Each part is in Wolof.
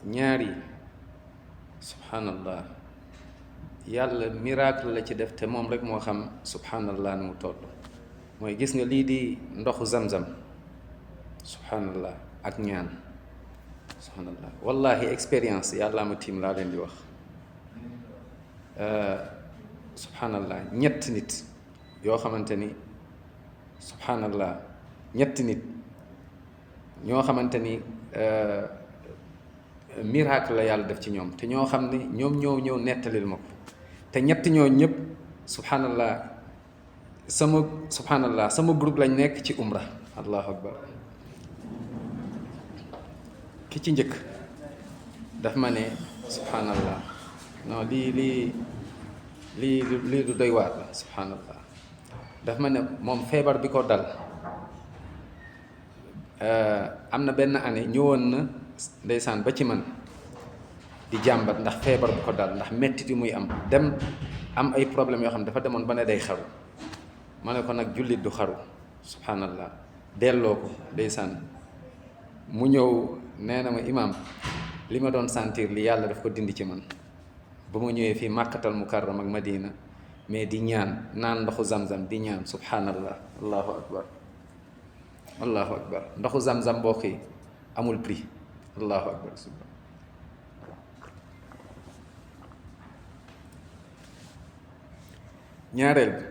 ñaari subhanallah yàlla miracle la ci def te moom rek moo xam subhanallah ni mu toll mooy gis nga lii di ndoxu zamzam subhanallah ak ñaan subhanallah wallahi expérience yàlla ma tiim laa leen di wax subhanallah ñett nit yoo xamante ni subhanallah ñetti nit ñoo xamante ni miracle la yàlla def ci ñoom te ñoo xam ne ñoom ñoo ñëw nettalil ma ko te ñett ñoo ñëpp subhanallah sama groupe lañ nekk ci umra allahu akbar ki ci njëkk daf ma ne subhanallah non lii du doy waar la subhanallah daf ma ne moom feebar bi ko dal am na benn année ñëwoon na ndeysaan ba ci man di jàmbat ndax feebar bu ko dal ndax mettit yi muy am dem am ay problèmes yoo xam ne dafa demoon ba ne day xaru ma ne ko nag jullit du xaru subhanallah delloo ko ndeysaan mu ñëw nee na ma imaam li ma doon sentir li yàlla daf ko dindi ci man ba ma ñëwee fii màkkatal mukarram ak madina mais di ñaan naan ndoxu zamzam di ñaan subhanallah allahu akbar allahu akbar ndoxu zamzam mbokk yi amul prix allahu akbar ñaareel bi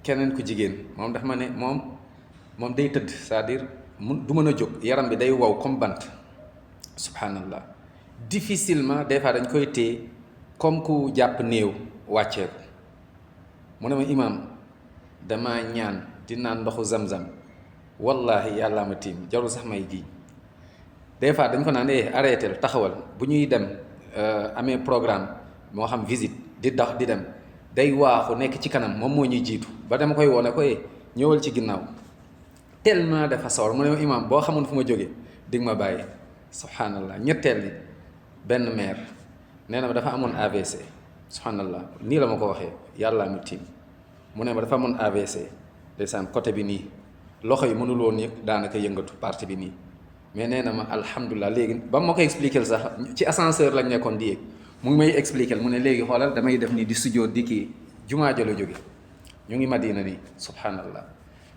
keneen ku jigéen moom dafa ma ne moom day tëdd c'est-à-dire du mën a jóg yaram bi day wow comme bant subhanallah difficilement des fois dañ koy téye comme ku jàpp néew wàccee ko mu ne ma imaam dama ñaan di naan ndoxu zamzam wallahi yàllaa ma tiim jarul sax may gi des fois dañ ko naan arrêté taxawal bu ñuy dem amee programme moo xam visite di dox di dem day waaxu nekk ci kanam moom moo ñuy jiitu ba dama koy woone ko ñëwal ci ginnaaw tellement dafa sawar mu ne ma imaam boo xamoon fu ma jógee dig ma bàyyi subhanallah ñetteel li benn mère nee na ma dafa amoon AVC subhanallah nii la ma ko waxee yàllaa mu tiim mu ne ma dafa amoon AVC ndeysaan côté bi nii loxo yi mënul woon yëg daanaka yëngatu partie bi nii mais nee na ma alhamdulilah léegi ba ma ko expliquer sax ci ascenseur lañ nekkoon di yéeg mu ngi may expliquer mu ne léegi xoolal damay def nii di sujjóot di kii jumaa ja la jóge ñu ngi Madina nii subhanallah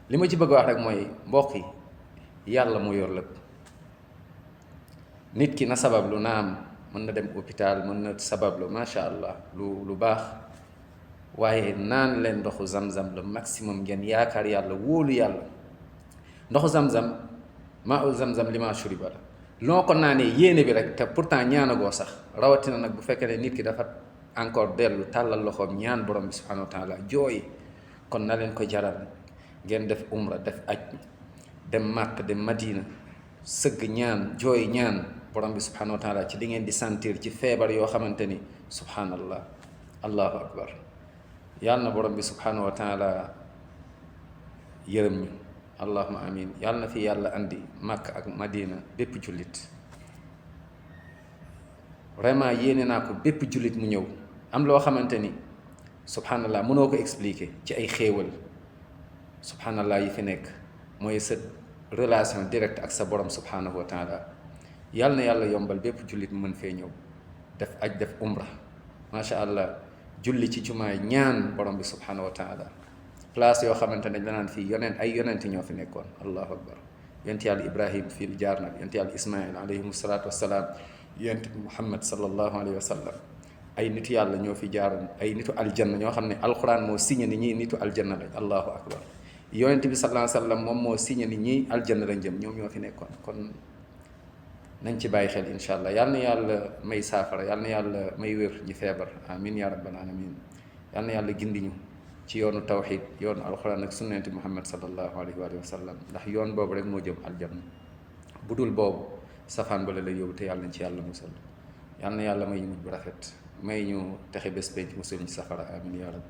li ma ci bëgg a wax rek mooy mbokk yi yàlla moo yor lépp nit ki na sabablu naam mën na dem hôpital mën na sabablu macha allah lu baax waaye naan leen ndoxu zamzam le maximum ngeen yaakaar yàlla wóolu yàlla ndoxu zamzam maa ul zamzam li ma shuriba la loo ko naanee yéene bi rek te pourtant ñaanagoo sax rawatina nag bu fekkee ne nit ki dafa encore dellu tàllal loxoom ñaan borom bi subhanahu wa taala jooy kon na leen ko jaral ngeen def umra def aj dem màkk dem madina sëgg ñaan jooy ñaan borom bi subhanahu wa taala ci li ngeen di sentir ci feebar yoo xamante ni subhanallah allahu akbar yàlla na borom bi subhanahu wa taala yërëm ñu allahuma amin yàlla na fi yàlla andi màkk ak madina bépp jullit vraiment yéene naa ko bépp jullit mu ñëw am loo xamante ni subhanallah mënoo ko expliquer ci ay xéewal subhanallah yi fi nekk mooy sa relation directe ak sa borom subhanahu wa taala yàlla na yàlla yombal bépp jullit mu mën fee ñëw def aj def umra macha allah julli ci jumaay ñaan borom bi subhanahu wa taala place yoo xamante ne danaan fii ay yonent ñoo fi nekkoon allahu akbar yonent yàlla ibrahim fii jaar na yonent yàlla ismail alayhim salaatu wassalaam yonent muhammad sallallahu alayhi wa sallam ay nitu yàlla ñoo fi jaaroon ay nitu aljanna ñoo xam ne alquran moo signé ni ñii nitu aljanna lañ allahu akbar yonent bi sallallahu alayhi wa sallam moom moo signé ni ñii aljanna lañ jëm ñoom ñoo fi nekkoon kon nañ ci bàyyi xel incha allah yal na yàlla may saafara yal na yàlla may wér ñi feebar amin ya rabbal alamin yal na yàlla gindi ñu ci yoonu tawxid yoonu alquran ak sunnati muhammad sallallahu alayhi wa sallam ndax yoon boobu rek moo jëm aljanna bu dul boobu safaan ba la lay yóbbu te yàlla nañ ci yàlla musal yal na yàlla may ñu mujj bu rafet may ñu texe bés penc musul ñu safara amin ya rabbi